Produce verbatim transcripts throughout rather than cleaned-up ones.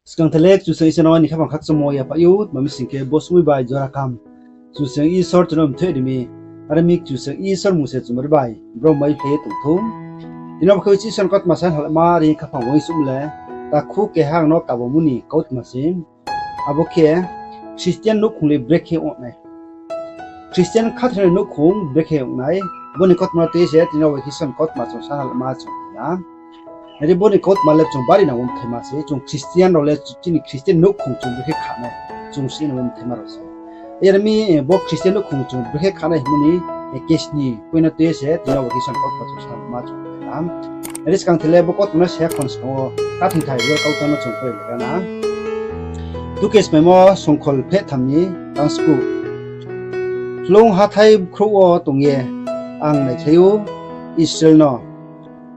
Skang the le Kchusoyang Isor no aini khaphang khakchangmo yaphaih ou, tma mi sing khe bo somoing bai jora kaham Kchusoyang Isor chung no mthoih ri mi, are mi Kchusoyang Isor mmung se chumari bai brom mai phlai ye tong thou. Tini bo khe Isor ni kautma sa halma ri khaphang uaingsouhmo le, takhu keha ang no kabomo ni kautma se. Abo khe Christian nouhkhong le brekhe ong nai. Christian khathoinai nouhkhong brekhe ong nai. Bo ni kautma no tui se tini bo khe Isor ni kautma chung sa halma chung ya. Are bo ni kautma le chung bari nang wo mthaima se, chung Christian rao le chini Christian nouhkhong chung brekhe kha nai, chung sini wo mthaima rao se. Are mi, bo Christian nouhkhong chung brekhe kha nai hingmo ni case ni point no tui se tini bo khe Isor ni kautma chung sa halma chung ya. Are skang the le bo kautma no se khon skang wo kathing thai bo kautma no chung pore le na. Two Kings maimo songkhol pheh tham ni tang sku. Hloung hathái bkhrouh wo tong ye ang naikhlai ou Israel no.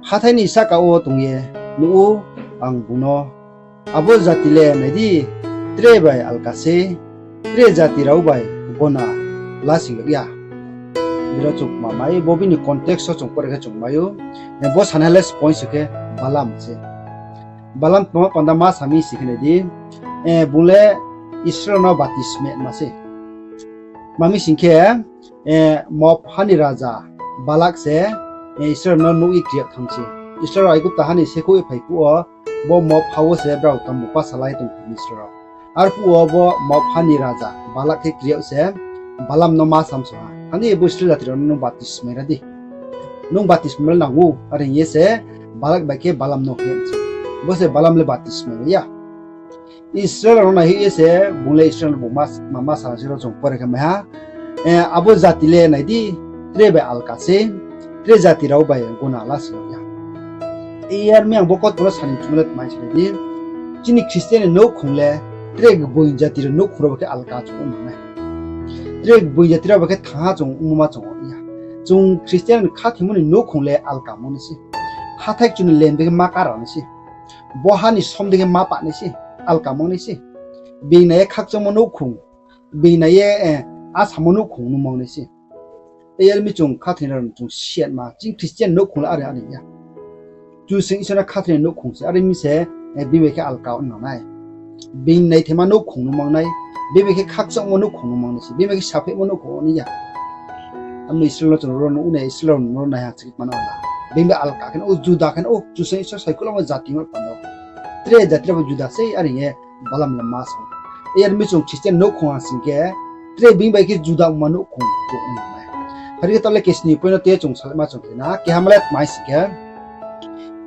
Hathái ni sahka wo tong ye nuh ou ang bung no. Abo jati le nai di, tre bai alka se, tre jati rao bai gona lasing yag ya. Bini chung kma mai, bo bini context wo chung pore khe chung mai ou. Bo sanai le point se khe Balam se. Balam tma panda ma sa mi sing khe nai di, bung le Israel no batismai ma se. Tma mi sing khe, Moab ha ni raja Balak se Israel no nuh ye kri yag thanng se. Israel Aigupta ha ni sekhouh ye phai phuh wo, bo Moab ha wo se brao tambu pasa la ye tong phi Israel rao. Arphuh wo bo Moab ha ni raja Balak khe kri yag se Balam no ma samsong ha, thang di, bo Israel jati rao no nung batismai ra di. Nung batismai le nang ou, are hing ye se Balak bai khe Balam no khe se. Bo se Balam le batismai ya. Israel rao no naihoih ye se, bung le Israel bung ma, ma, ma sa se ro chung pore khe mai ha. Abo jati le nai di, tre bai alka se, tre jati rao bai gona lasing yag ya. Are mi ang bo kautma no sani chung le tmai se nai di. Chini Christian ni nouhkhong le tre gboing jati rao nouhkhong rao bai khe alka chung ong nang nai. Tre gboing jati rao bai khe thangha chung ongmo ma chung ong ya. Chung Christian khathoimo ni nouhkhong le alka mo nai se. Hathái kchu ni lem dei khe ma kara nai se. Bo ha ni som dei khe ma pa nai se. Alka mang nai se. Being nai ye khakchangmo nouhkhong, being nai ye asamo nouhkhong nung mang nai se. Are mi chung khathoinai rao chung siatma, chini Christian nouhkhong le are are ya. Kchusoyang Isor no khathoinai nouhkhong se, are mi se, being bai khe alka ong nang nai. Being naithaima nouhkhong nung mang nai, being bai khe khakchangmo nouhkhong nung mang nai se, being bai khe saphaihmo nouhkhong ong nai ya. Amo Israel no chung ro no ong nai, Israel rao no ro naiha chikma no la. Being bai alka khe no, o juda khe no, o Kchusoyang Isor saikhouhlamo jati mo panda. Tre jati rao bo juda sei, are hing ye Balam le ma sa. Are mi chung Christian nouhkhong ha sing khe, tre being bai khe juda ongma nouhkhong chung ong nang nai. Phari khe taoh le kesni point no tui ye chung salaima chung khe na, keha ma le tmai sing khe,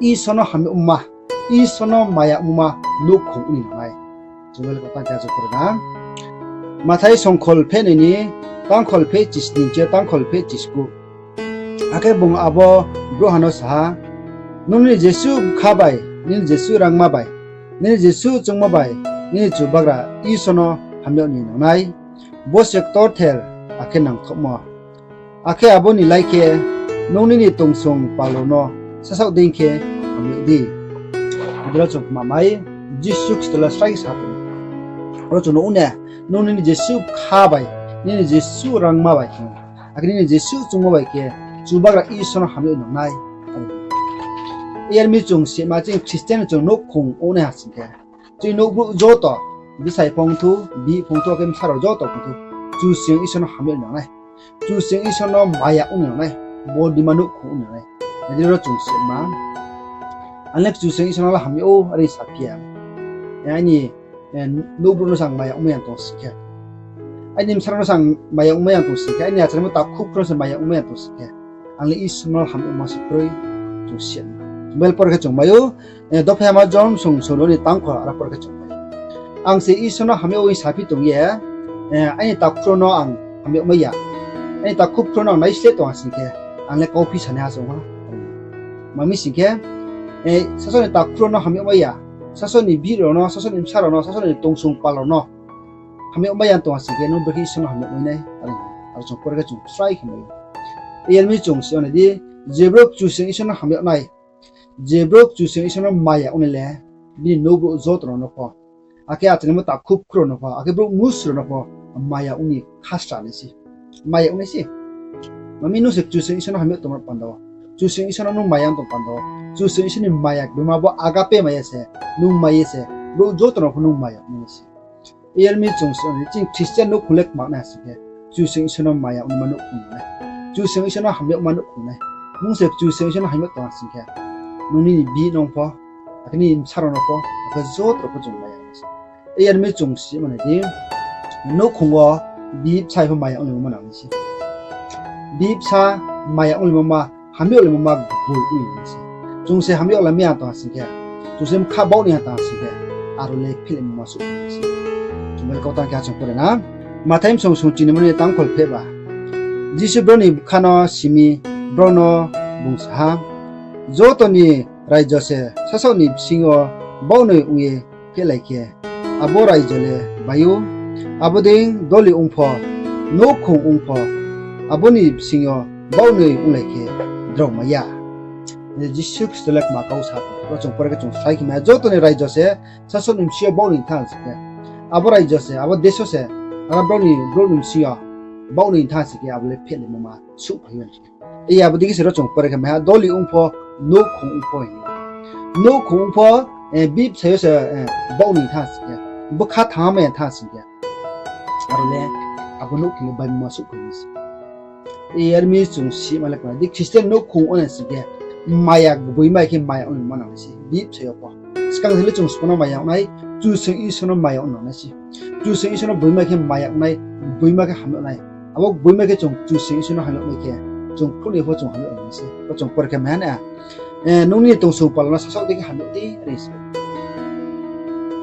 Isor no hamyagma, Isor no maya ongma nouhkhong ong nang nai. Chung le kotang khe chung pore na. Mathai songkhol pheh noi ni tangkhol pheh chisni chi tangkhol pheh chisku. Akhe bung abo brouhha no sa ha, Nung nini jesuh bkha bai, nini jesuh rangma bai, nini jesuh choungmo bai nini Chubagra Isor no hamyag ni nang nai. Bo se ktorther akhe nangthohmo. Akhe abo ni lai khe, nung nini tongsong pal rao no sasaoh dei khe hamyag di. Abo dei rao chung kma mai, Jisu Khristo le srai sa tong. Aro chung no ong nai, nung nini jesuh bkha bai, nini jesuh rangma bai, akhe nini jesuh choungmo bai khe Chubagra Isor no hamyag nang nai. Are mi chung sima chini Christian chung nouhkhong ong nai ha sing khe, chini nouh brouh joto, bsai phongthou, bihih phongthou, akhe bsa rao joto phongthou, Kchusoyang Isor no hamyag nang nai. Kchusoyang Isor no maya ong nang nai. Bo dima nouhkhong ong nang nai. Are ro chung sima. Ang le Kchusoyang Isor no la hamyag ou, are saphi ya. Aini nouh brouh no sang maya ongmai ya tong sing khe, aini bsa rao no sang maya ongmai ya tong sing khe, aini acharaimo takhu bkhrouh no se maya ongmai ya tong sing khe, ang le Isor no hamyagma se kroi, chung sima. Bible pore khe chung mai ou, Dophaihama John song song ni tangkhol aro pore khe chung mai ou. Ang se Isor no hamyag ong saphi tong ye, aini takhu rao no ang hamyagmai ya. Aini takhu bkhrouh no ang naisleh tong ha sing khe, ang le kauphi sanaiha se ong ha. Tma mi sing khe, sasao ni takhu rao no hamyagmai ya, sasao ni bihih rao no, sasao ni bsa rao no, sasao ni tongsong pal rao no hamyagmai ya tong ha sing khe, nung brekhe Isor no hamyagmai nai? Aro chung pore khe chung srai khe mai ou. Are mi chung si ong nai di, je brouh Kchusoyang Isor no hamyag nai, je brouh Kchusoyang Isor no maya ong nai le, bini nouh brouh joto rao no pho, akhe acharaimo takhu bkhrouh rao no pho, akhe brouh mnusu rao no pho maya ong ni khasra nai se. Maya ong nai se. Tma mi nung se Kchusoyang Isor no hamyag tongmo panda wo, Kchusoyang Isor no nung maya ong tong panda wo, Kchusoyang Isor ni maya kbema bo agape maya se, nung mai ye se, brouh joto no pho nung maya ong nai se. Yar mi chung se, chini Christian nouhkhong le kma nai sing khe, Kchusoyang Isor no maya ongnaima nouhkhong nai. Kchusoyang Isor no hamyagma nouhkhong nai. Nung se Kchusoyang Isor no hamyag tong sing khe, nung nini bihih no pho, akhe nini bsa rao no pho, akhe joto rao pho chung maya ong nai se. Yar mi chung si manai di, nouhkhong wo bihih bsa pho maya onglaimo ma nang nai se. Bihih bsa maya onglaimo ma, hamyag laimo ma, gboi onglaimo ma se. Chung se hamyag lai mai ya tong sing khe, chung se bkha baoh nai ya tong sing khe, aro le phelaimo ma suh nai se. Chung bai kau tang khe ha chung pore na. Mathai bsong sung chinimo ni tang kholpheh ba. Jisu brao ni bkha no si mi, brao no bung sa ha, Joto ni raijo se sasaoh ni bsing yo baohnoi ong ye phehlai khe, abo raijo le bai ou. Abo dei doli ong pho, nouhkhong ong pho, abo ni bsing yo baohnoi onglai khe draomai ya. Jisu Khristo le kma kau sa tong, ro chung pore khe chung srai khe mai ha, joto ni raijo se sasaoh ni bsing yo baohnoi thanng sing khe, abo raijo se, abo deso se, abo brao ni, brao ni bsing yo baohnoi thanng sing khe, abo le phehlaimo ma suhphai ou. Abo dei khe se ro chung pore khe mai ha, doli ong pho, nouhkhong ong pho hing. Nouhkhong ong pho, bihih bsa yo se baohnoi thanng sing khe, bkha thanng mai ya thanng sing khe, aro le abo nouhkhong le baimo ma suhphai nai se. Yar mi chung si ma le kma di, Christian nouhkhong ong nai sing khe, maya gboi mai khe maya onglaimo ma nang nai se, bihih bsa yo pho. Skang se le chung sbo no maya ong nai, Kchusoyang Isor no maya ong nang nai se. Kchusoyang Isor no gboi mai khe maya ong nai, gboi mai khe hamyag nai. Abo gboi mai khe chung Kchusoyang Isor no hamyag mai khe, chung khrouhnoi pho chung hamyag nai se. Ro chung pore khe mai ha na. Nung nini tongsong pal rao no sasaoh dei khe hamyag di, are se.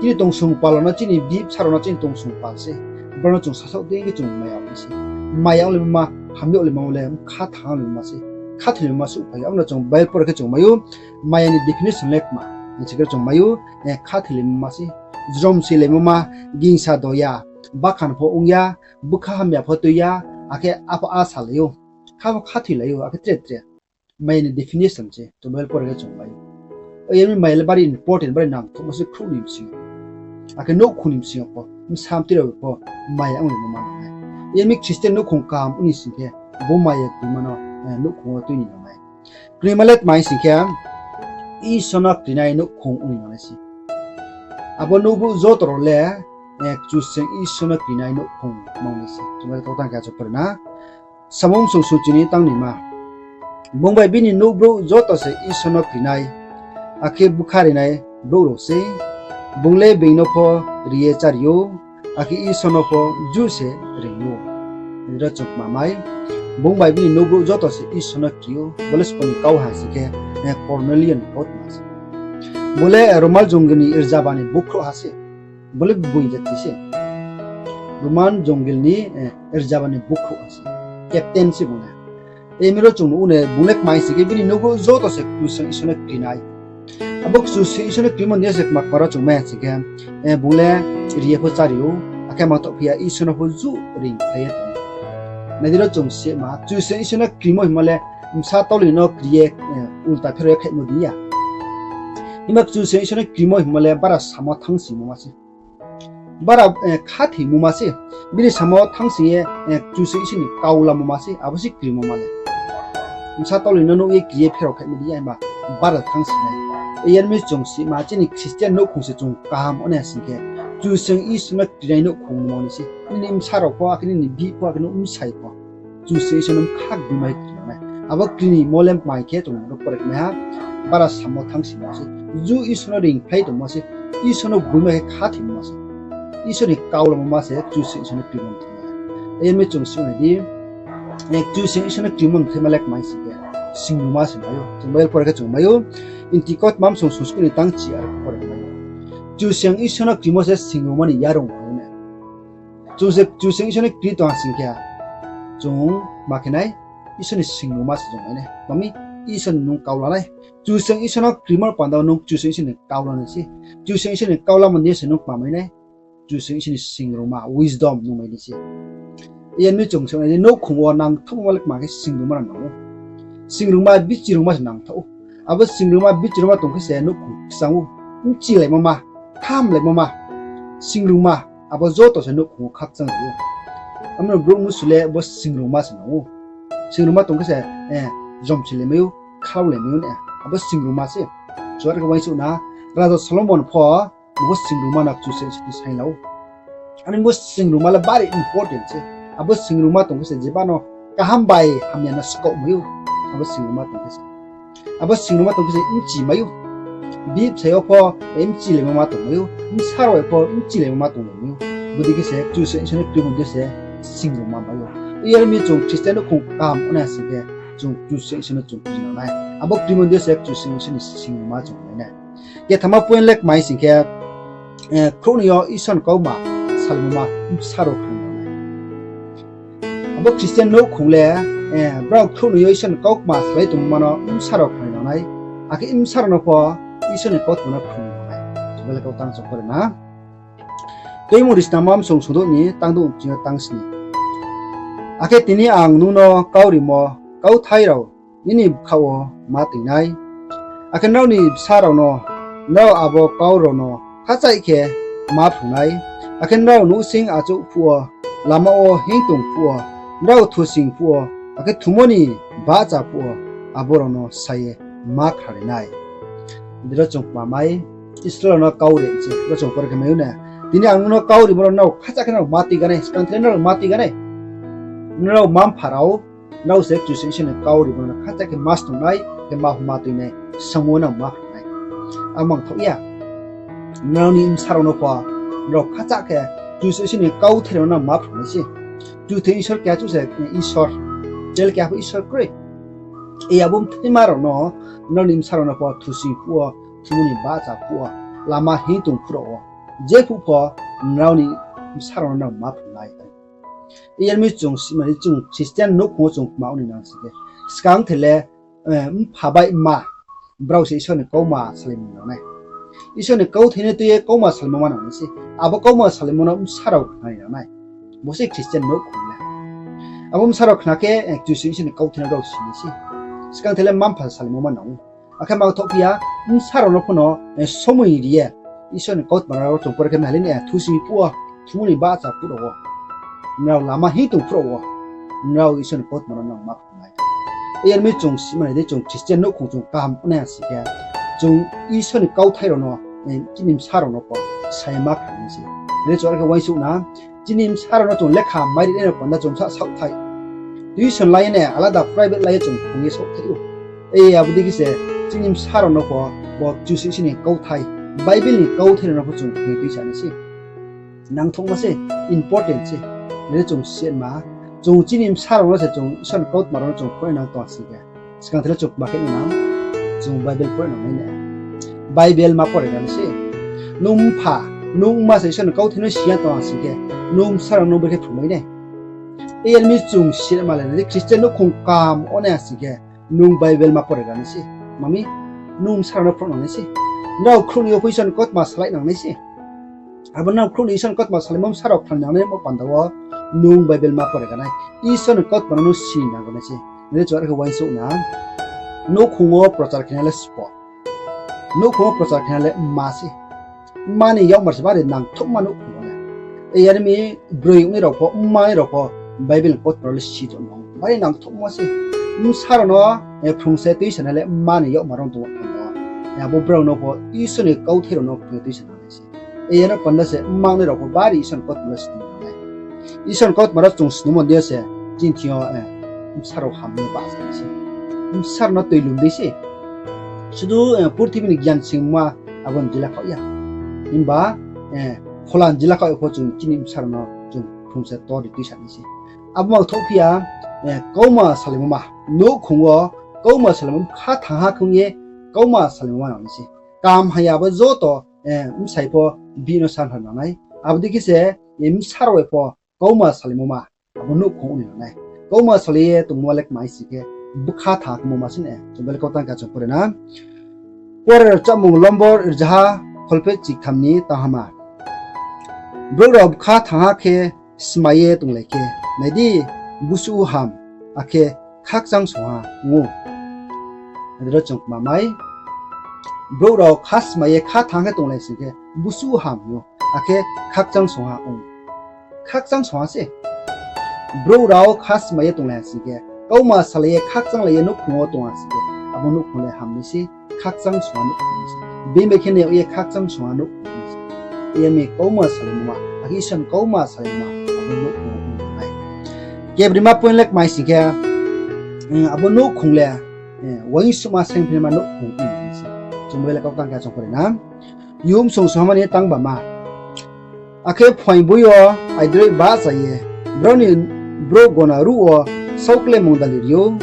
Chini tongsong pal rao no, chini bihih bsa rao no chini tongsong pal se. Brao no chung sasaoh dei khe chung maya ong nai se. Maya onglaimo ma, hamyag laimo le bkha thanng laimo ma se. Khathoilaimo ma suhphai ou. Abo no chung Bible pore khe chung mai ou. Maya ni definition le kma hing si khe chung mai ou, khathoilaimo ma se. Jrom soilaimo ma, gingsa do ya, bakhan pho ong ya, bkha hamya pho tui ya, akhe apho a salai ou, kha pho khathoilai ou, akhe tre tre. Maya ni definition se chung Bible pore khe chung mai ou. Yar mi maya le bari important, bari nangthouhmo se khrouh ni bsing yo. Akhe nouhkhong ni bsing yo pho, bsa mtui rao pho maya onglaimo ma nang nai. Yar mi Christian nouhkhong kaham ong ni sing khe, bo maya kroima no nouhkhong wo tui ni nang nai. Kroima le tma hing sing khe, Isor no krinai nouhkhong ong ni nang nai se. Abo nouhbrouh joto rao le Kchusoyang Isor no krinai nouhkhong nang nai se. Chung le kau tang khe ha chung pore na. Samung sung sung chini tang ni ma. Bung bai bini nouhbrouh joto se Isor no krinai, akhe bkha rinai brouh rao sei. Bung le being no pho ri ye chári ou, akhe Isor no pho juh se reing ou. Ro chung kma mai, bung bai bini nouhbrouh joto se Isor no kri ou, bo le sbo ni kau ha sing khe, Kornelio ni kautma se. Bo le Roman jongil ni rzaba ni bukhrouh ha se. Bo le gboi jati se. Roman jongil ni rzaba ni bukhrouh ha se. Captain se bung le. Yar mi ro chung nuh ou ne, bung le kma hing sing khe bini nouhbrouh joto se Kchusoyang Isor no krinai. Abo Kchusoyang Isor no krimo ni se kma kma ro chung mai ha sing khe, bung le ri ye pho chári ou, akhe mangthoh phi ya Isor no pho juh reingphlai ye tong ou. Nai di ro chung si ma, Kchusoyang Isor no krimo hingmo le bsa toli no kri ye, ulta phero ye khaihmo dei ya. Himba Kchusoyang Isor no krimo hingmo le bara samo thanngsingmo ma se. Bara khathoimo ma se. Bini samo thanngsing ye, Kchusoyang Isor ni kau lamo ma se, abo se krimo ma le. Bsa toli no nuh ye kri ye pherao khaihmo dei ya himba bara thanngsing nai. Yar mi chung si ma, chini Christian nouhkhong se chung kaham ong nai sing khe, Kchusoyang Isor no krinai nouhkhong nang nai se. Nini bsa rao pho, akhe nini bihih pho, akhe nung bsai pho, Kchusoyang Isor no bkha gboi mai kri nang nai. Abo kri ni mo le mai khe chung no pore khe mai ha, bara samo thanngsingmo se. Juh Isor no reingphlai tongmo se. Isor no gboi mai khe khathoimo ma se. Isor ni kau lamo ma se Kchusoyang Isor no krimo mthai ma le. Yar mi chung si nai di, Kchusoyang Isor no krimo mthai ma le kma hing sing khe, singrungma se mai ou. Chung Bible pore khe chung mai ou. Intikot mam sung sung sku ni tang chi aro pore mai ou. Kchusoyang Isor no krimo se singrungma ni yarung mai ou ne. Chung se Kchusoyang Isor no kri tong ha sing khe, chung ma khe nai, Isor ni singrungma se chung mai nai. Tma mi, Isor ni nung kau la nai. Kchusoyang Isor no krimo panda wo nung Kchusoyang Isor ni kau la nai se. Kchusoyang Isor ni kau lamo ni se nung kma mai nai. Kchusoyang Isor ni singrungma, wisdom nung mai nai se. Yar mi chung se nai di, nouhkhong wo nangthouhmo le kma khe singrungma no nang ou. Singrungma, bichirungma se nangthouh ou. Abo singrungma, bichirungma tong khe se nouhkhong kchang ou. Bchilaimo ma, khamlaimo ma, singrungma, abo joto se nouhkhong wo khakchang ri ou. Abo no brouh mnusu le bo singrungma se nang ou. Singrungma tong khe se, jomsilaimai ou, khaulaimai ou ne. Abo singrungma se. Chuar khe uaingsouh na, Raja Solomon pho, Bo singrungma no Kchusoyang Isor ni saing la ou. Ani bo singrungma le bari important se. Abo singrungma tong khe se jeba no kaham bai hamya no skaoh mai ou. Abo singrungma tong khe se. Abo singrungma tong khe se bchi mai ou. Bihih bsai yo pho bchilaimo ma tong mai ou. Bsa rao bai pho bchilaimo ma tong mai ou. Bodei khe se Kchusoyang Isor ni krimo dei se singrungma mai ou. Yar mi chung Christian nouhkhong kam onai sing khe, chung Kchusoyang Isor no chung pujinang nai. Abo krimo dei se Kchusoyang Isor ni singrungma chung nai nai. Kethama point le kmai sing khe, khrouhnoi yo Isor ni kautma salaimo ma bsa rao khnanai. Abo Christian nouhkhong le, brao khrouhnoi yo Isor ni kautma salai tongmo ma no bsa rao khnanai. Akhe bsa rao no pho Isor ni kautma no khnanai. Bele kau tang chong pore na. Tuimung Risnama msong songdouh ni tangdouh ching yo tang sni. Akhe tini ang nung no kau rimo kauthai rao nini bkhaoh wo ma toing nai. Akhe nrao ni bsa rao no, nrao abo kau rao no khachaih khe ma phrung nai. Akhe nrao nouhsing achouh phuh wo, lama wo hinng tong phuh wo, nrao thusing phuh wo, akhe thumo ni bahcha phuh wo, abo rao no sa ye ma khnari nai. Dero chung kma mai, Israel rao no kau ri se, ro chung pore khe mai ou na. Tini ang nung no kau rimo rao nrao khachaih khe nrao ma toing ganai, skang the le nrao ma toing ganai. Nrao mma-mpha rao, nrao se Kchusoyang Isor ni kau rimo no khachaih khe ma snung nai, khe ma huma toing nai, samo nang ma phrung nai. Amang thaoh ya. Nrao ni bsa rao no pho, nrao khachaih khe Kchusoyang Isor ni kauthai rao no nang ma phrung nai se. Kchusoyang Isor keha chouh se Isor, tel keha pho Isor kroi. Abo mthaima rao no, nrao ni bsa rao no pho thusing phuh wo, thumo ni bahcha phuh wo, lama hinng tong phuh rao wo, jephuh pho nrao ni bsa rao no nang ma phrung nai. Yar mi chung simani chung Christian nouhkhong wo chung kma ongnai nang sing khe, skang the le, mpha bai mma, brao se Isor ni kautma salaimo nang nai. Isor ni kauthai no tui ye kautma salaimo ma nang nai se. Abo kautma salaimo no bsa rao khnanai nang nai. Bo se Christian nouhkhong le. Abo bsa rao khna khe, Kchusoyang Isor ni kauthai no brao si nai se. Skang the le mma-mpha salaimo ma nang ou. Akhe mang thohphi ya, bsa rao no pho no, somoi ri ye, Isor ni kautma rao chung pore khe mai le ni, thusing phuh wo, thumo ni bahcha phuh rao wo, nrao lama hinng tong phuh rao wo, nrao Isor ni kautma rao no nang ma phrung nai. Yar mi chung simani dei chung Christian nouhkhong chung kaham onai sing khe, chung Isor ni kauthai rao no, chini bsa rao no pho sa ye ma khnanai se. Re chung are khe uaingsouh na, chini bsa rao no chung lekha mai ri nai no panda chung sa saohthai. Tuition lai ye ne, alada private lai ye chung phrung ye saohthai ou. Abo dei khe se, chini bsa rao no pho, bo Kchusoyang Isor ni kauthai, Bible ni kauthai rao no pho chung phrung ye tuisa nai se. Nangthouhma se, important se. Re chung siatma, chung chini bsa rao no se chung Isor ni kautma rao no chung phrung nai nang tong sing khe, skang the le chung kma khe nang, chung Bible pore nang nai na. Bible ma pore ganai se. Nung mpha, nung mma se Isor ni kauthai no si ya tong sing khe, nung bsa rao no brekhe phrungmai nai. Yar mi chung siatma le nai, Christian nouhkhong kaham onai sing khe, nung Bible ma pore ganai se. Mami, nung bsa rao no phrung nang nai se. Nrao khrouhnoi yo pho Isor ni kautma salai nang nai se. Abo nrao khrouhnoi Isor ni kautma salaimo bsa rao khnanai nang nai mo panda wo, nung Bible ma pore ganai. Isor ni kautma no nung si nang ganai se. Nai chung are khe uaingsouh na. Nouhkhong wo prochar khenai le sbo. Nouhkhong wo prochar khenai le mma se. Mma ni yakmar se bari nangthouhma nouhkhong wo le. Yar mi broi ongnai rao pho, mma ni rao pho, Bible ni kautma rao le si tong nang. Bari nangthouhma se. Bsa rao no, phrung se tuisa nai le mma ni yakmar rao tong ou. Abo brao no pho Isor ni kauthai rao no phrung ye tuisa nang nai se. Yar no panda se mma ni rao pho bari Isor ni kautma rao snung nang nai. Isor ni kautma rao chung snungmo dei se, chini thing yo, bsa rao ham ni bahcha nai se. Bsa rao no tuilum dei se. Sudu, purthimbi ni gyan singma abo ni jila khaoh ya. Himba, phola ni jila khaoh ya pho chung chini bsa rao no chung phrung se tor ri tuisa nai se. Abo mang thohphi ya, kautma salaimo ma, nouhkhong wo kautma salaimo bkha thangha khe ong ye kautma salaimo ma nang nai se. Kaham hamya abo joto, bsai pho bihih no sanhar nang nai. Abo dei khe se, bsa rao bai pho kautma salaimo ma, abo nouhkhong ong ni nang nai. Kautma salai ye tongmo le kmai sing khe, bkha thangha khemo ma se ne, chung bele kau tang khe chung pore na. Kuarengrao Rchamung lombor rzaha kholpheh chiktham ni tanghama. Brouh rao bkha thangha khe smai ye tonglai khe, nai di, busuh ham, akhe khakchang songha ong ou. Aro chung kma mai, brouh rao kha smai ye kha thangha khe tonglai sing khe, busuh ham ong ou, akhe khakchang songha ong ou. Khakchang songha se. Brouh rao kha smai ye tonglai ha sing khe, kautma salai ye khakchang lai ye nouhkhong wo tong ha sing khe, abo nouhkhong le ham nai se, khakchang songha nouhkhong nai se. Bini bai khe nai ye khakchang songha nouhkhong nai se. Iya mi kauma salaima, akhe Isor ni kauma salaima, abo nouhkhong ong nai. Kebrima point le kmai sing khe, abo nouhkhong le, uaingsouhma saingphaima nouhkhong ong nai se. Chung bo le kau tang khe chung pore na. Yub song sohama ni tang bama. Akhe phuaing boi yo aidroih bahcha ye, brao ni brouh gona ruh wo saohklemung dali ri ou.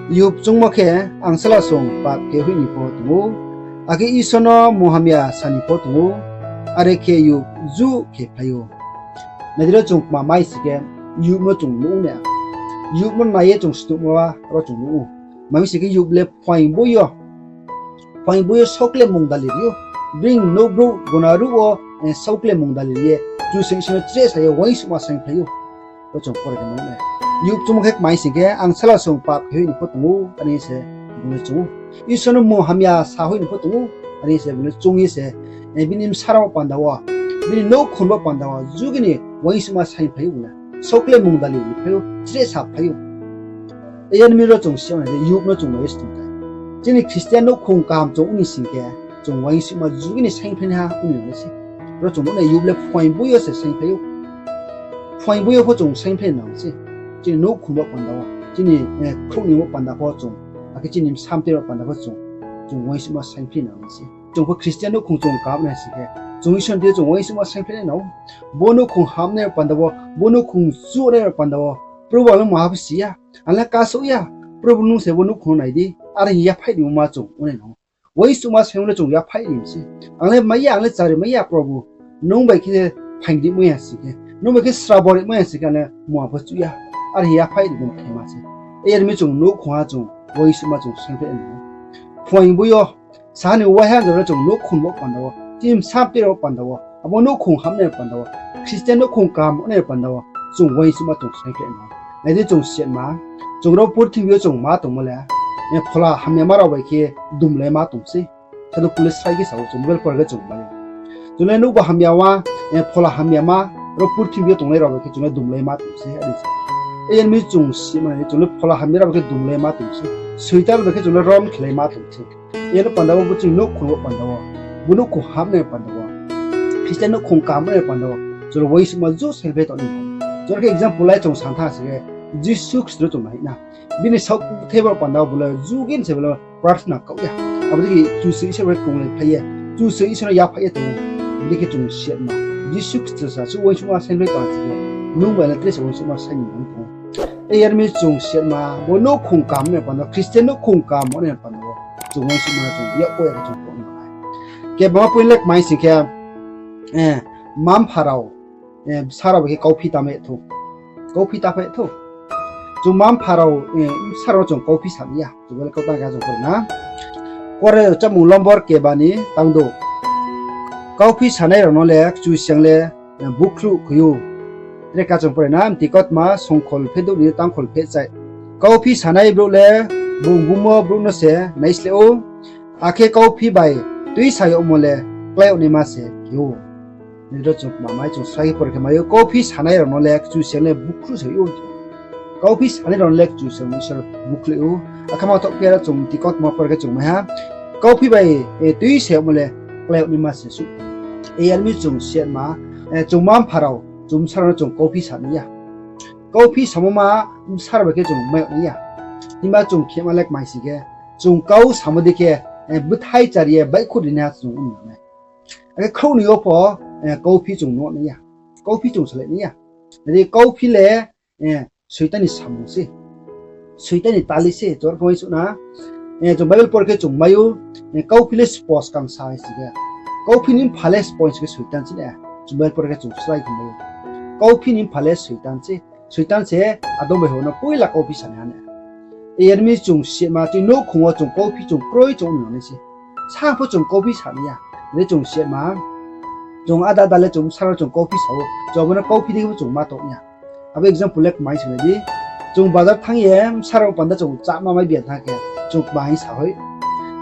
Yub chungmo khe angsala song pap khe hoih ni pho tong ou, akhe Isor no munghamya sa ni pho tong ou, are khe Yub juh khe phlai ou. Nai di ro chung kma mai sing khe, Yub no chung nuh ou na. Yub no nai ye chung snuhmo ro chung nuh ou. Tma mi sing khe Yub le phuaing boi yo, phuaing boi yo saohklemung dali ri ou. Bini nouh brouh gona ruh wo saohklemung dali ri ye, Kchusoyang Isor no chrehsa ye uaingsouhma saingphlai ou. Bo chung pore khe nuh na. Yub chungmo khe kmai sing khe, angsala song pap khe hoih ni pho tong ou, are se bung le chung ou. Isor no munghamya sa hoih ni pho tong ou, are se bung le chung ye se, bini bsa rao panda wo, bini nouhkhong bo panda wo, jugi ni uaingsouhma saingphlai ou bung le. Saohklemung dali ri phlai ou, chrehsa phlai ou. Iya ni mi ro chung si nai di, Yub no chung nai ye snuh khe, chini Christian nouhkhong kaham chung ong ni sing khe, chung uaingsouhma jugi ni saingphlai naiha ong ni nang nai se. Ro chung nuh na Yub le phuaing boi yo se saingphlai ou. Phuaing boi yo pho chung saingphlai nang se. Chini nouhkhong bo panda wo, chini khrouh ni bo panda pho chung, akhe chini bsa mtoi rao panda pho chung, chung uaingsouhma saingphlai nang se. Chung pho Christian nouhkhong chung kaham nai sing khe, chung Isor ni thing yo chung uaingsouhma saingphlai nai nang ou. Bo nouhkhong hamnai rao panda wo, bo nouhkhong chuhnai rao panda wo, Probu, ang le maha pho si ya, ang le kasouh ya, Probu nung se bo nouhkhong no nai di, are hing yaphaih rimo ma chung ong nai nang ou. Uaingsouhma saingmo le chung yaphaih ri mi se. Ang le mai ya, ang le chari mai ya, Probu, nung bai khe phaing ri mai ya sing khe, nung bai khe srabo ri mai ya sing khe, ang le mungha pho chuh ya, are hing yaphaih rimo khe ma se. Iya ni mi chung nouhkhong ha chung uaingsouhma chung saingphlai nai nang ou. Phuaing boi yo, saha ni waiha jora chung nouhkhong bo panda wo, chini bsa mtoi rao panda wo, abo nouhkhong hamnai panda wo, Christian nouhkhong kaham ong nai panda wo, chung uaingsouhma chung saingphlai nai. Nai di chung siatma, chung ro purthimbi yo chung ma tongmo le, phola hamyama rao bai khe dumlai ma tong se. Sadhu Paul le srai khe sa ou, chung Bible pore khe chung mai ou. Chung le nouhba hamyama, phola hamyama, ro purthimbi yo tongnai rao bai khe chung le dumlai ma tong se, are se. Iya ni mi chung siatma nai di, chung le phola hamya rao bai khe dumlai ma tong se. Soitan bai khe chung le rom khelai ma tong se. Iya no panda wo bo chini nouhkhong bo panda wo, bo nouhkhong hamnai panda wo, Christian nouhkhong kaham nai panda wo, chung le uaingsouhma juh saingphlai tong nai. Chung khe example lai chung san tha sing khe, Jisu Khristo no chung nai na. Bini saoh kthei bo panda wo bo le jugi ni se bo le prarthana kaoh ya. Abo dei khe Kchusoyang Isor bai krunglai phai ye, Kchusoyang Isor no yaphaih ye tong ou. Abo dei khe chung siatma, Jisu Khristo sa suh uaingsouhma saingphlai tong sing khe, nung bai le tre se uaingsouhma saing ni nang tong ou. Iya ni mi chung siatma, bo nouhkhong kaham nai panda, Christian nouhkhong kaham nai panda wo, chung uaingsouhma chung yakpo ya khe chung tong nai. Khe bama point le kmai sing khe, mma-mpha rao, bsa rao bai khe kauphi ta mai thou. Kauphi ta phai thou. Chung mma-mpha rao, bsa rao no chung kauphi sa nai ya. Chung bo le kau tang khe chung pore na. Kore chámung lombor keba ni tang dou. Kauphi sanai rao no le Kchusoyang le bukhruh khui ou. Tre khe chung pore na, Mti Kautma songkhol pheh douh ni tangkhol pheh chai. Kauphi sanai brouh le bung bummo brouh no se naisleh ou, akhe kauphi bai tuisa yagmo le klái yag naima se khe ou. Nai di ro chung kma mai, chung srai khe pore khe mai ou, kauphi sanai rao no le Kchusoyang le bukhruh se ou. Kauphi sanai rao no le Kchusoyang Isor bukhruh ou. Akhe ma thoh khe aro chung Mti Kautma pore khe chung mai ha, kauphi bai tuisa yagmo le klái yag naima se suh. Iya ni mi chung siatma, chung mma-mpha rao, chung bsa rao no chung kauphi sa nai ya. Kauphi samo ma bsa rao bai khe chung mai yag nai ya. Himba chung khema le kmai sing khe, chung kau samo dei khe, bthai chari ye baihkhouh ri naiha chung ong nai. Akhe khrouh ni yo pho, kauphi chung nuh nai ya. Kauphi chung salai nai ya. Nai di, kauphi le Soitan ni samung se. Soitan ni tali se, chung khe uaingsouh na. Chung Bible pore khe chung mai ou, kauphi le sbo skang sa hai sing khe, kauphi ni mpha le sbo sing khe Soitan se na. Chung Bible pore khe chung srai khe mai ou. Kauphi ni mpha le Soitan se. Soitan se Adam bai Hawa no poila kauphi sanaiha na. Iya ni mi chung siatma, chini nouhkhong wo chung kauphi chung kroi chung ong nai se. Sa pho chung kauphi sa nai ya. Nai di chung siatma, chung ada ada le chung bsa rao no chung kauphi sa ou. Chung abo no kauphi dei khe pho chung ma tong ya. Abo example le kmai sing nai di. Chung bazar thanng ye bsa rao panda chung cháma mai bia thanng khe, chung kma hing sa hoih.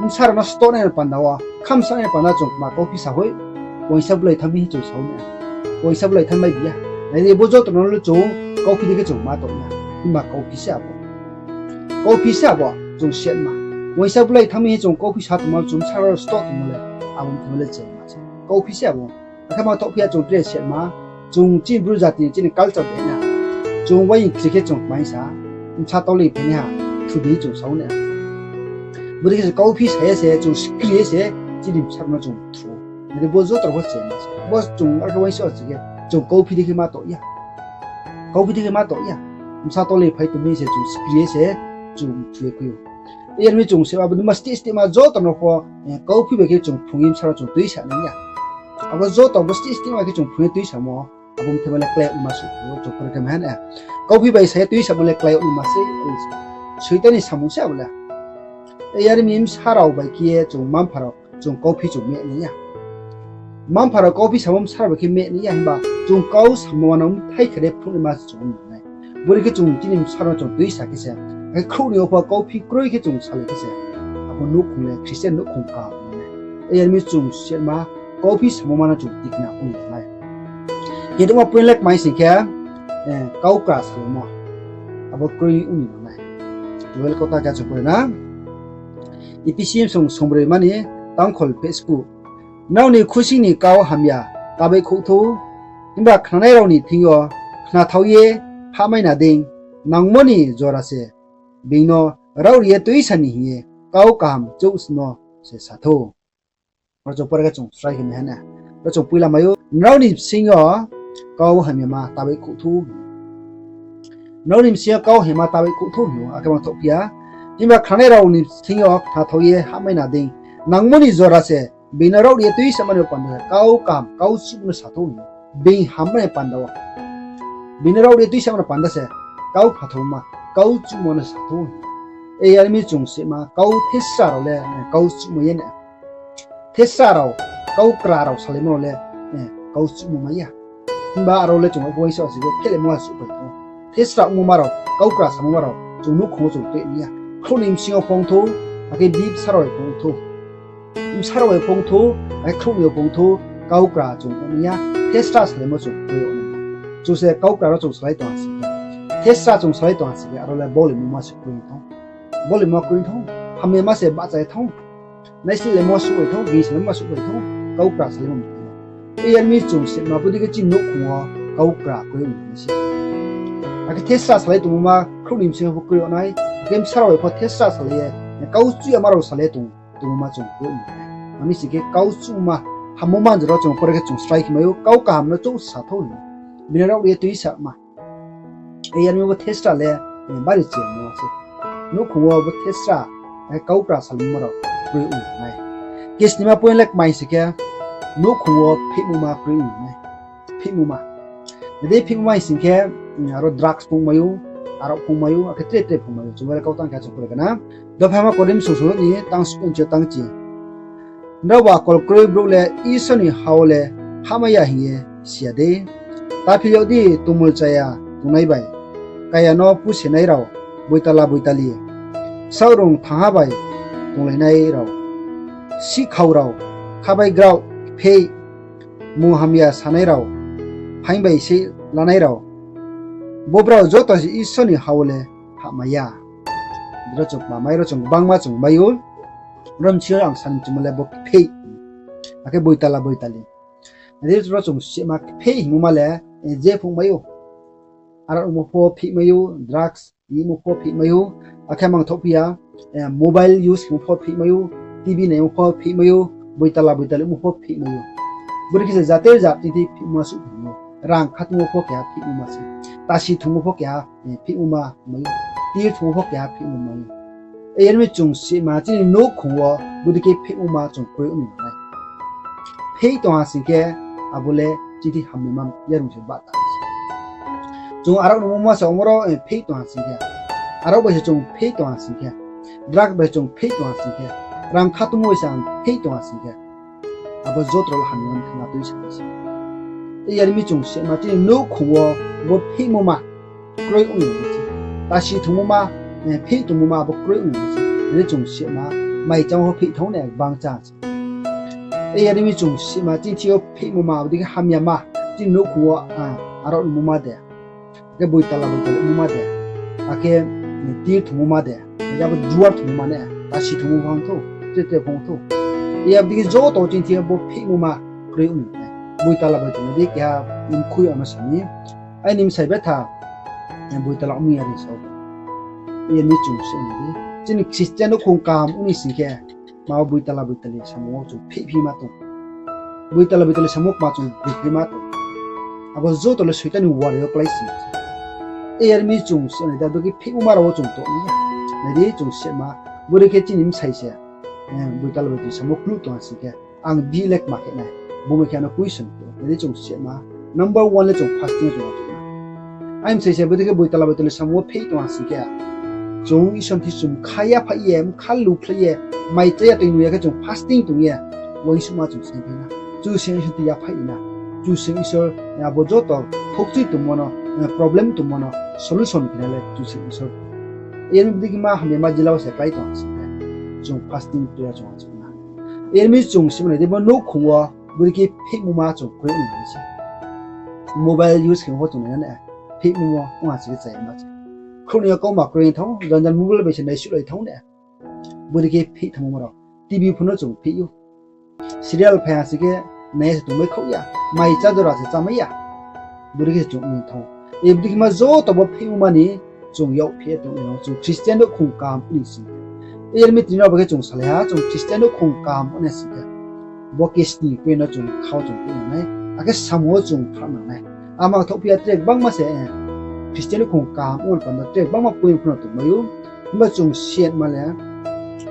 Bsa rao no stoh nai panda wo, khamsa nai panda chung kma kauphi sa hoih. Uaingsa bulai thanng mi hing chung sa hoih na. Uaingsa bulai thanng mai bia. Nai di, bo joto no le chung kauphi dei khe chung ma tong ya. Himba kauphi se abo. Kauphi se abo, chung siatma. Uaingsa bulai thanng mi hing chung kauphi sa tongma, chung bsa rao stoh tongmo le, abo tongmo le chengma se. Kauphi se abo. Akhe ma thoh phi ya chung tre se ma, chung chini Bru jati ni chini culture de na. Chung uaing kri khe chung kmaing sa, bsa toli phainaiha, thudi chung sa ou na. Bodei khe se kauphi sa ye se, chung skri ye se, chini bsa no chung thu. Nai di bo joto pho se ma se. Bo chung ar khe uaingsouh si khe, chung kauphi dei khe ma toh ya. Kauphi dei khe ma toh ya. Bsa toli phai tong mi se chung skri ye se, chung thu ye khui ou. Yar mi chung se abo dei ma steh steh ma joto no pho, kauphi bai khe chung phrung ye bsa no chung tuisa nai ya. Abo joto bo steh steh ma khe chung phrung ye tuisamo, abo mthai ma le klái yag naima se, chung pore khe ma ha na. Kauphi bai sa ye tuisamo le klái yag naima se, Soitan ni samung se abo le. Yar mi bsa rao bai khe ye chung mma-mpha rao chung kauphi chung meh nai ya. Mma-mpha rao kauphi samo bsa rao bai khe meh nai ya himba chung kau samo ma no mthai khe de phrung naima se chung nai. Bodei khe chung chini bsa no chung tuisa khe se, akhe khrouh ni yo pho kauphi kroi khe chung salai khe se, abo nouhkhong le Christian nouhkhong ka nai. Yar mi chung se ma, kauphi samo ma no chung tikna ong nai. Kedema point le kmai sing khe, kaukra salaimo. Abo kroi ong ni nai. Bible kautang khe chung pore na. Ephesians song songbroima ni tangkhol pheh sku. Nrao ni khusing ni kau hamya ta baihkhouh thou, himba khnanai rao ni thing yo khnathao ye hahmai na dei, nangmo ni jora se being no raohri ye tuisa ni hing ye kau kaham chouh no se sa thou. Ro chung pore khe chung srai khe mai ha na. Ro chung poila mai ou, nrao ni bsing yo kau hamyama ta baihkhouh thou. Nrao ni bsing yo kau hamyama ta baihkhouh thou hing ou, akhe ma thoh phi ya. Himba khnanai rao ni thing yo khnathao ye hahmai na dei, nangmo ni jora se being no raohri ye tuisa mani panda se kau kaham, kau chuhmo no sa thou hing ou. Being hammai panda wo. Being no raohri ye tuisa mani panda se kau khnathaoma, kau chuhmo no sa thou hing ou. Yar mi chung se ma, kau thesra rao le kau chuhmo ye na. Thesra rao, kaukra rao salaimo rao le kau chuhmo mai ya. Himba aro le chung uaingsouh si khe phehlaimo a suhphai thou. Thesra ongmo ma rao, kaukra samo ma rao chung nouhkhong wo chung tui nai ya. Khrouh ni bsing yo pho ong thou, akhe bsa rao bai pho ong thou. Bsa rao bai pho ong thou, akhe khrouh ni yo pho ong thou, kaukra chung ong nai ya. Thesra salaimo chung kroi ong nai. Chung se kaukra rao chung salai tong ha sing khe, thesra chung salai tong ha sing khe, aro le baulimoma se kroi thou. Baulimoma kroi thou, hamyama se bahcha ye thou. Naislehlaimo suhphai thou, gingslaimo suhphai thou, kaukra salaimo mthai yo. Yar mi chung se ma bodei khe chini nouhkhong wo kaukra kroi ong nai se. Akhe thesra salai tongmo ma khrouh ni bsing yo pho kroi ong nai, akhe bsa rao bai pho thesra salai ye, kau chuh yama rao salai ye tong, tongmo ma chung kroi ong nai. Mami sing khe kau chuhmo ma, hammo ma jora chung pore khe chung srai khe mai ou, kau kaham no chouh sa thou hing ou. Being no raohri ye tuisa ma. Yar mi bo thesra le bari chiyamo se. Nouhkhong wo bo thesra, kaukra salaimo rao kroi ong nai. Kesnima point le kmai sing khe, nouhkhong wo phihmoma kroi ong nai. Phihmoma. Nai di phihmoma hing sing khe, aro drugs phung mai ou, arao phung mai ou, akhe tre tre phung mai ou. Chung le kautang khe chung pore khe na. Dopha ma Korinth song song ni tang sku ni tang chi. Nrao ba akol kroi brouh le Isor ni ha wo le hahmai ya hing ye si ya dei? Ta phil yag di, tongmul chaya tongnai bai, kaya no pusenai rao, boitala boitali, saoh rung thangha bai tonglainai rao, sihkhao rao, khabai graoh, kpheih, mung hamya sanai rao, phaing bai seih lanai rao, bo brao joto se Isor ni ha wo le hahmai ya. Ro chung kmamai, ro chung gbangma chung mai ou. Ro bsing yo ang sani chungmo le bo kpheih, akhe boitala boitali. Nai di ro chung sima kpheih hingmo ma le, je phung mai ou. Arao nungmo pho phih mai ou, drugs yimo pho phih mai ou, akhe mang thoh phi ya, mobile use khemo pho phih mai ou, T V naimo pho phih mai ou, boitala boitali ongmo pho phih mai ou. Bodei khe se jate jat chini thing phihmoma suh phai ou. Rang khatungmo pho keha phihmoma se. Tasi thungmo pho keha phihmoma mai ou. Tir thungmo pho keha phihmoma mai ou. Yar mi chung sima chini nouhkhong wo bodei khe phihmoma chung kroi ong nai. Pheih tong ha sing khe, abo le chini thing hamyama yarung se bahta se. Chung arao nungmo ma se omoro pheih tong ha sing khe, arao bai se chung pheih tong ha sing khe, drug bai chung pheih tong ha sing khe, rang khatungmo bai se ang pheih tong ha sing khe, abo joto le hamyama thanng na tui sa se. Yar mi chung sima chini nouhkhong wo bo phihmoma kroi ong nai se. Tasi thungmoma, pheih tongmoma abo kroi ong nai se. Nai di chung sima, mai chamo pho pheih thang nai gbang chá se. Yar mi chung sima chini thing yo phihmoma, abo dei khe hamyama, chini nouhkhong wo arao nungmo ma de, akhe boitala boitali ongmo ma de, akhe tir thungmo ma de, abo juar thungmo ma ne, tasi thungmo pho ong thou, tre tre pho ong thou. Abo dei khe joto chini thing yo bo phihmoma kroi ong nai. Boitala bai tongnai di keha mkhui ano sa mi. Aini bsai betha, boitala ong mi are sa ou. Yar mi chung se nai di. Chini Christian nouhkhong kaham ong ni sing khe, ma wo boitala boitali samung wo chung phihphi ma tong. Boitala boitali samung kma chung boiphi ma tong. Abo joto le Soitan ni wari yo klái sing. Yar mi chung se nai di, abo khe phihmo ma rao wo chung tong nai ya. Nai di chung se ma, bodei khe chini bsai se, boitala boitali samung wo kluh tong ha sing khe, ang bihih le kma khe nai. Bo mai khe ano question khe. Nai di chung se ma, number one le chung fasting chung achouh na. Aini bsai se bodei khe boitala boitali samung wo phih tong ha sing khe, chung Isor ni thing chung mkha yaphaih ye, mkha lukhlai ye, mai chá ya tong ya khe chung fasting tong ye, uaingsouhma chung saingphai na. Kchusoyang Isor thing yaphaih na. Kchusoyang Isor abo joto khokchui tongmo no, problem tongmo no solution khe nai le Kchusoyang Isor. Yar mi bodei khe ma hamyama jila wo se klái tong ha sing khe, chung fasting prayer chung achouh na. Yar mi chung se nai di, bo nouhkhong wo bodei khe phihmo ma chung kroi nai se. Mobile use khe pho chung nai na, phihmo wo ong ha sing khe chaya ma se. Khrouh ni yo kauma kroi thang, jan jan mobile bai se naisuhlai thang na. Bodei khe phih thanngmo ma rao. T V pho no chung phih ou. Serial phai ha sing khe nai ya se tongmai khaoh ya, mai chá jora se chámai ya. Bodei khe chung ong thang ou. Bodei khe ma joto bo phihmo ma ni chung yak phih ye tong nai, chung Christian nouhkhong kaham ong ni sing khe. Yar mi tini rao bo khe chung salai ha, chung Christian nouhkhong kaham ong ni sing khe, bo khe sni point no chung khau chung tong nai, akhe samung wo chung phrah nang nai. Ama thoh phi ya tre gbangma se, Christian nouhkhong kaham ong panda tre gbangma point pho no tongmai ou. Himba chung siatma le,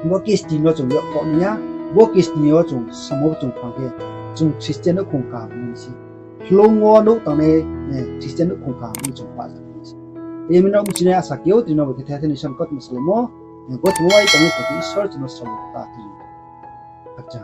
bo khe sni no chung yak khaoh nai ya, bo khe sni yo chung samung wo chung phrang khe, chung Christian nouhkhong kaham ong ni se. Hloung wo nouh tangnai, Christian nouhkhong kaham ong ni chung pahja nai se. Yar mi no bchinai asa khe ou, tini rao bo khe thai thai ni Isor ni kautma salaimo, kautma bai tang ye tong khe Isor chung no sal ta tini. Acha.